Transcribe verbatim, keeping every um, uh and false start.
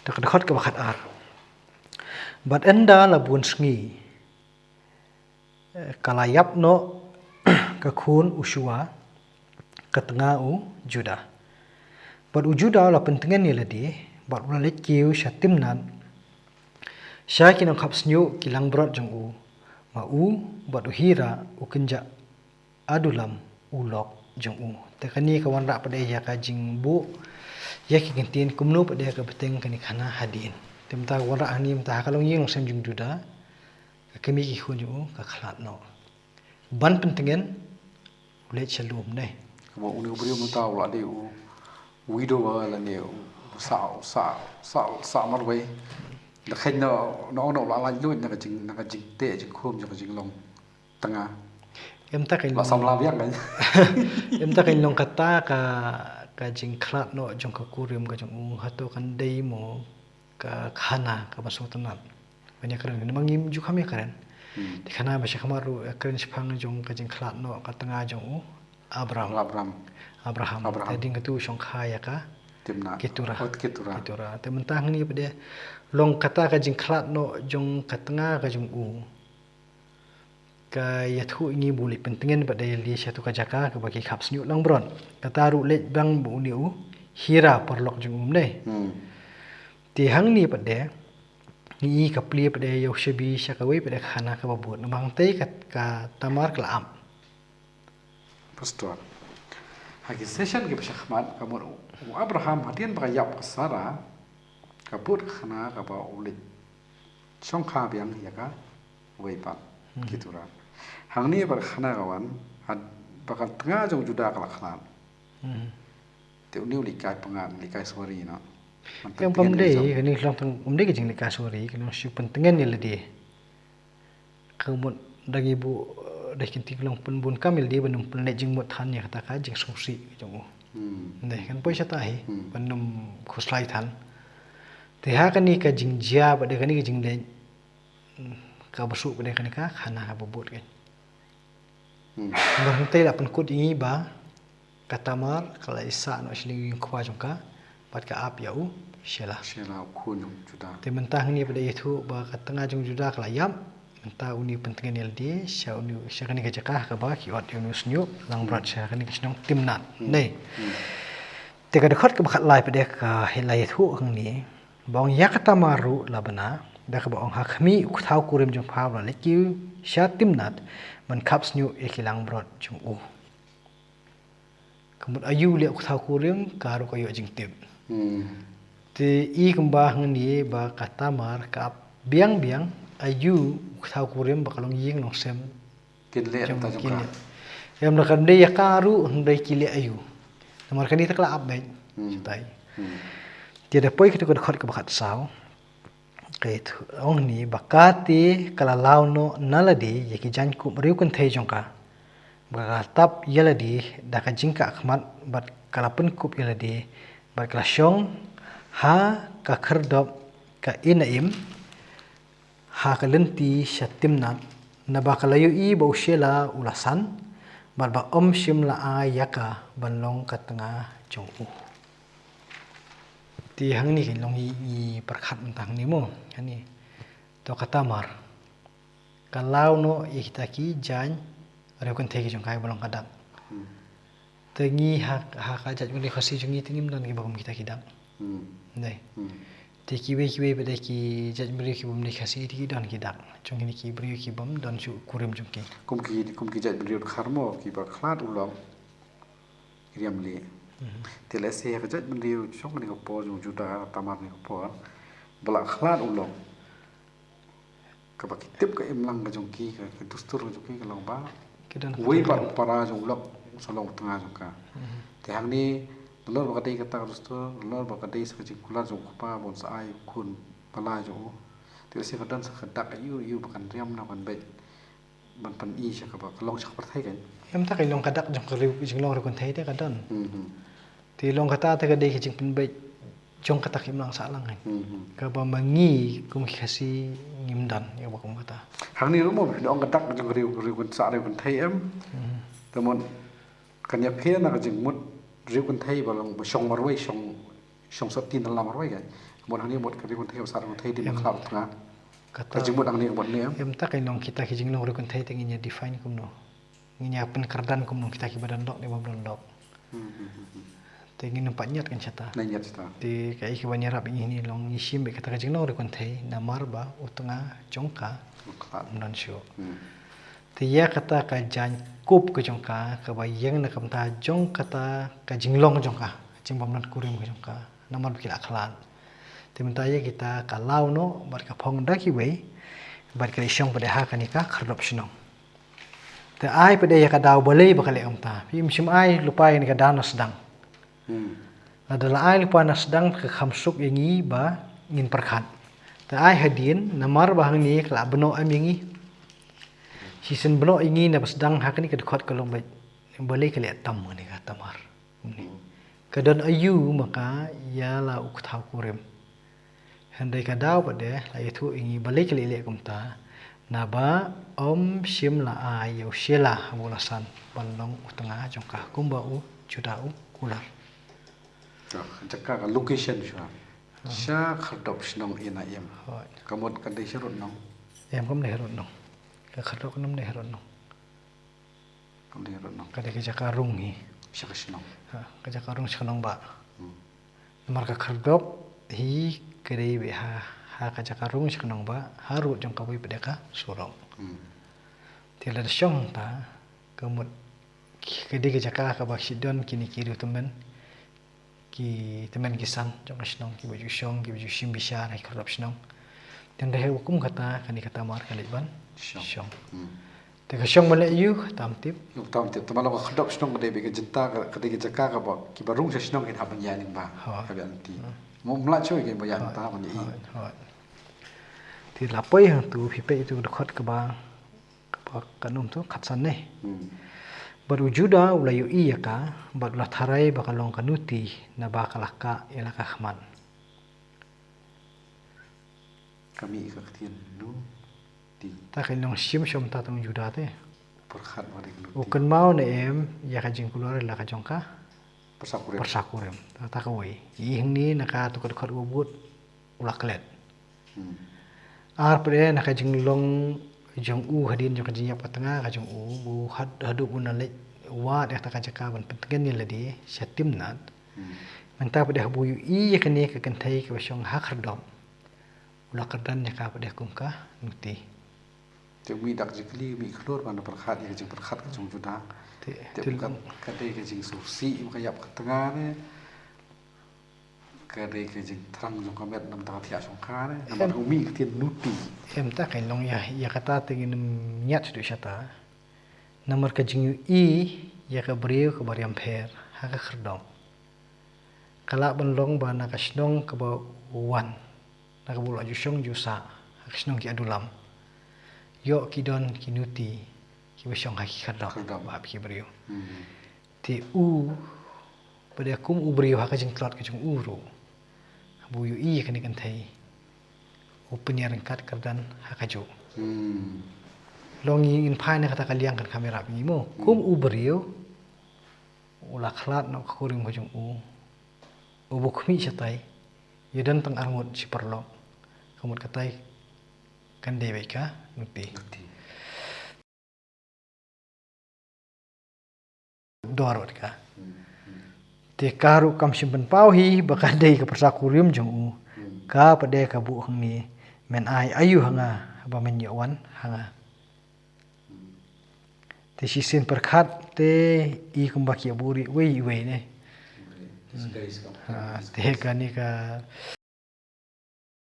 Da ka dkhot kaba khat ar. Bad ynda la bun sngi, eh, ka la ïap noh ka khun u Shua, ka tnga u Juda. Bad u Juda u la pyntngen ïa lade, bad u la leit kiew sha Timnat, sha ki nongkhap shñiuh ki langbrot jong u, ma u, bad u Hira u kynja Adullam u lok jong u. Te kane ka wanrah pat de ïa ka jingbuh ïa ki ktien kumno pat de ka bteng kane ka khana hadien. Te mynta ka wanrah hangne mynta ha ka longïing longsem jong u Juda, ka kmie ki khun jong u ka khlad noh. Ban pyntngen u leit sha lum ne. Kaba une u briew mynta u la dei u widower lane u sah, u sah, sah, sah marwei. Da kheiñ na, na, na u la laitluid na ka jing, na ka jingteh jingkhum jong ka jinglong tnga. Em ta ka, la samla biang kan. Em ta ka long kata ka, ka jingkhlad noh jong ka kurim ka jong u, hato kan dei mo ka khana kaba sngewtynnat ban ïakren, namar ngim ju kham ïakren. Hmm. Te khana ba sha khmat ruh ïakren shaphang jong ka jingkhlad noh ka tnga jong u Abram. Abram. Abraham. Abraham. Te ding katu shongkha ïa ka Timnat. Ketura. Oh, Ketura. Ketura. Te mynta hangne pat de long kata ka jingkhlad noh jong ka tnga ka jong u. Ka ïathuh ïa ngi ba u leit pyntngen pat de ïa lade sha tu ka jaka kaba ki khap shñiuh langbrot. Kata ruh leit bang bad une u Hira paralok jong u ne. Hmm. Te hangne pat de ngi i ka plie pat de ïa u shabi sha kawei pat de ka khana kaba bud. Namar hangtei ka, ka Tamar ka la ap. Pastor. Ha ki session kiba sha khmat ka mut u Abraham hadien ba ka ïap ka Sara, ka bud ka khana kaba u leit shongkha biang ïa kawei pat. Hmm. Ketura. Hangne ba ka khana ka wan, ha, ba ka tnga jong u Juda ka la khlad. Hmm. Te une u leit kai pyngngad, leit kai suwari noh. Ïa, kam dei, kane long tang, kam dei ka jingleit kai suwari, ka long shu pyntngen ïa lade. Ka mut da ngi buh, eh, da ki kynti ka long pynbun kam ïa lade ban ym pynleit jingmut than ïa kata ka jingsngewsih jong u. Hmm. Dei, kan poi shata hi, hmm, ban ym khuslai than. Te ha kane ka jingjia bad da kane ka jingleit, hmm, kaba suk bad da kane ka khana kaba bud kan. Hmm. Namar hangtei la pynkut ïa ngi ba ka Tamar ka la ïasah noh sha liang u ïing u kpa jong ka, bad ka ap ïa u Shelah. Shelah u khun jong u Juda. Te mynta hangne pat de ïathuh ba ka tnga jong u Juda ka la ïap, mynta une u pyntngen ïa lade sha une, sha kane ka jaka kaba ki ot ïa une u shñiuh langbrot, sha kane ka shnong Timnat. Hmm. Dei. Hmm. Te ka dkhot kaba khatlai pat de ka la ïathuh hangne ba ong ïa ka Tamar ruh la bna, da kaba ong ha khmih u kthaw kurim jong pha ba la leit kiew sha Timnat ban khap shñiuh ïa ki langbrot jong u. Ka mut aïu leh u kthaw kurim, ka ruh ka ïoh jingtip. Hmm. Te i kumba hangne ba ka Tamar ka ap biang biang aïu u kthaw kurim ba ka longïing longsem kin leh jong, kin leh. Em, da kan dei ïa ka ruh, hynrei ki leh aïu. Namar kane te ka la ap beit. Hmm. Shatai. Hmm. Te da poi katu ka dkhot kaba khatsaw. Ka ïathuh ong hangne ba kata ka la law noh na lade ïa ki jaiñkup riewkynthei jong ka. Ba ka la tap ïa lade da ka jingkah khmat bad ka la pynkup ïa lade bad ka la shong ha ka khyrdop ka Enaim ha ka lynti sha Timnat, naba ka la ïohi ba u Shelah u la san, bad ba ym shym la ai ïa ka ban long ka tnga jong u. Te hangne ka long i, i pyrkhat mynta hangne mo, hangne. To ka Tamar ka law noh ïa kita ki jaiñ riewkynthei ki jong ka ba long ka dak. Hmm. Te ngi ha, ha ka jaitbynriew Khasi jong ngi te ngim don kiba kum kita ki dak. Hmm. Dei. Hmm. Te kiwei kiwei pat de ki jaitbynriew ki bym dei Khasi te ki don ki dak jong kine ki briew ki bym don shuh kurim jong ki. Kum ki, kum ki jaitbynriew Dkhar mo kiba khlad u lok. Ki riam lieh. Mhm. Te lehse ha ka jaitbynriew jong kane ka por jong u Juda, Tamar ne ka por ba la khlad u lok. Kaba ki tip ka imlang ka jong ki, ka, ka dustur ka jong ki ka long ba ki don wei pat u para jong u lok sa long u tnga jong ka. Mhm. Te hangne, nalor ba ka dei kata ka dustur, nalor ba ka dei sa ka jingkular jong u kpa ba un sa ai u khun ba lai jong u. Te lehse ka don sa ka dak aïu aïu ba kan riam ne kan beit ban pyni sha kaba ka long sha ka pyrthei kan. Em, ta ka long ka dak jong ka riew, jinglong riewkynthei te ka don. Mhm. Te long kata te ka dei ka jingpynbeit jong kata ka imlang sahlang kan. Mhm. Kaba ma ngi kum ki Khasi ngim don ïa kaba kum kata. Hangne ruh mo, phi ong ka dak jong ka riew, riew kan sah riewkynthei em. Mhm. Te mon kan ïapher na ka jingmut riewkynthei ba long ba shong marwei, shong, shong sotti na la marwei kan. Mut hangne mut ka ri kynthei, u sah ri kynthei dei ban khlad u tnga. Kata ka jingmut hangne mut ne em? Em, ta ka long kita ki jinglong ri kynthei te ngin ïa define kumno. Ngin ïa pynkyrdan kumno kita kiba don lok ne bym don lok. Hmm, hmm, hmm, hmm. Te ngin ym pat ñiad kan shata. Ngin ñiad shata. Te kaei kaban ïarap ïa ngi hangne long ngi shim beit kata ka jinglong ri kynthei namar ba u tnga jong ka u khlad, ym don shuh. Hmm. Te ïa kata ka jaiñkup ka jong ka, kaba ïeng na ka bynta jong kata ka jinglong jong ka, jingbym don kurim ka jong ka. Namar ba ki la khlad. Te mynta ïa kita ka law noh, bad ka phong da kiwei, bad ka la shong pat de ha kane ka khyrdop shnong. Te ai pat de ïa ka daw balei ba ka leh kumta. Phim shym ai lypa ïa kane ka daw na sdang. Hmm. Lada la ai lypa na sdang ka kham suk ïa ngi ba ngin pyrkhat. Te ai hadien, namar ba hangne ka la bynnoh em ïa ngi. Shisien bynnoh ïa ngi na ba sdang ha kane ka dkhot ka long ba, balei ka leh tam kane ka Tamar. Ka don aïu ma ka ïa la u kthaw kurim. Hynrei ka daw pat de la ïathuh ïa ngi balei ka leh leh kumta. Naba ym shym la ai ïa u Shela ha u la san ban long u tnga jong ka kumba u Juda u kular. Ka jaka ka location shuwa. Sha khyrdop shnong ina em. Hooid. Ka mut ka dei sha rud nong. Em, kam dei rud nong. Ka khyrdop kam dei rud nong. Kam dei rud nong. Ka dei ka jaka rung hi. Sha ka shnong. Ha, ka jaka rung sha ka nongbah. Hmm. Namar ka khyrdop hi ka dei beit ha, ha ka jaka rung sha ka nongbah, ha rud jong kawei pat de ka surok. Hmm. Te lada shong ta, ka mut ka dei ka jaka kaba shu don kine ki riew tymmen, ki tymmen ki san jong ka shnong, kiba ju shong, kiba ju shim bishar ha ki khyrdop shnong. Te hynrei ha kum kata, kane ka Tamar ka leit ban shong. Shong. Hmm. Te ka shong ban leh aïu, tam tip. Ïa, tam tip. Te ma long ka khyrdop shnong ka dei beit ka jaka, ka, ka dei ka jaka kaba kiba rung sha shnong kin hap ban ïaid lyngba. Hooid. Hap ban ïaid lynti. Hmm. Mo mlak shuh kin ba ïaid lynti ban ïaid. Hooid, hooid. Te la poi hangtu phi peit ïa tu ka dkhot kaba, kaba ka num tu khatsan ne. Hmm. Bad u Juda u la ïohi ïa ka, bad u la tharai ba ka long ka nuti, naba ka la kah ïa la ka khmat. Ka mih ka ktien nuti. Ta ka long shim shom ta tang Juda te. Pyrkhat ba dei ka nuti. U kynmaw ne em ïa ka jingkular la ka jong ka pyrsa kurim. Pyrsa kurim. Ta, ta kawei. Ïa hangne na katu ka dkhot uba bud u la klet. Hmm. Ar pat de na ka jinglong jong u hadien jong ka jingïap ka tnga ka jong u, u had, haduh u na leit wad ïa kata ka jaka ban pyntngen ïa lade sha Timnat. Hmm. Nangta pat de haba u ïohi ïa kane ka kynthei kaba shong ha khyrdop, u la kyrdan ïa ka pat de kum ka nuti. Te u mih da ka jingkylli, u mih khlur ban da pyrkhat ïa ka jingpyrkhat ka jong u Juda. Te, te, te ka, ka dei ka jingsngewsih ba ka ïap ka tnga ne, ka dei ka jingthrang jong ka met namar ka thiah shongkha ne, namar u mih ka ktien nuti. Em, ta ka long ïa, ïa kata te ngin ym ñiad shuh shata. Namar ka jingïohi ïa ka briew kaba riam pher ha ka khyrdop, ka lah ban long ba na ka shnong kaba u wan, na kaba u la ju shong ju sah, ha ka shnong ki Adulam, ïoh ki don ki nuti kiba shong ha ki khyrdop. Khyrdop. Ba hap ki briew. Hmm. Te u, pat de kum u briew ha ka jingtlot ka jong u ruh, haba u ïohi ïa kane ka kynthei, u pynïaryngkat kyrdan ha kajuh. Hmm. Long ngi ngin phai na kata ka liang kan kham ïarap ïa ngi mo. Hmm. Kum u briew u la khlad noh ka kurim ka jong u, u buh khmih shatai, ïa don tang arngut shi paralok, ka mut katai kan dei beit ka nuti. Nuti. Dor wat ka. Hmm, hmm. Te ka ruh kam shym pynpaw hi ba ka dei ka pyrsa kurim jong u. Hmm. Ka pat de ka buh hangne, men ai aïu ha nga ba men ïoh wan ha nga. Hmm. Te shisien pyrkhat te i kumba ki ïa buh ri iwei iwei ne. Hmm. Te kane ka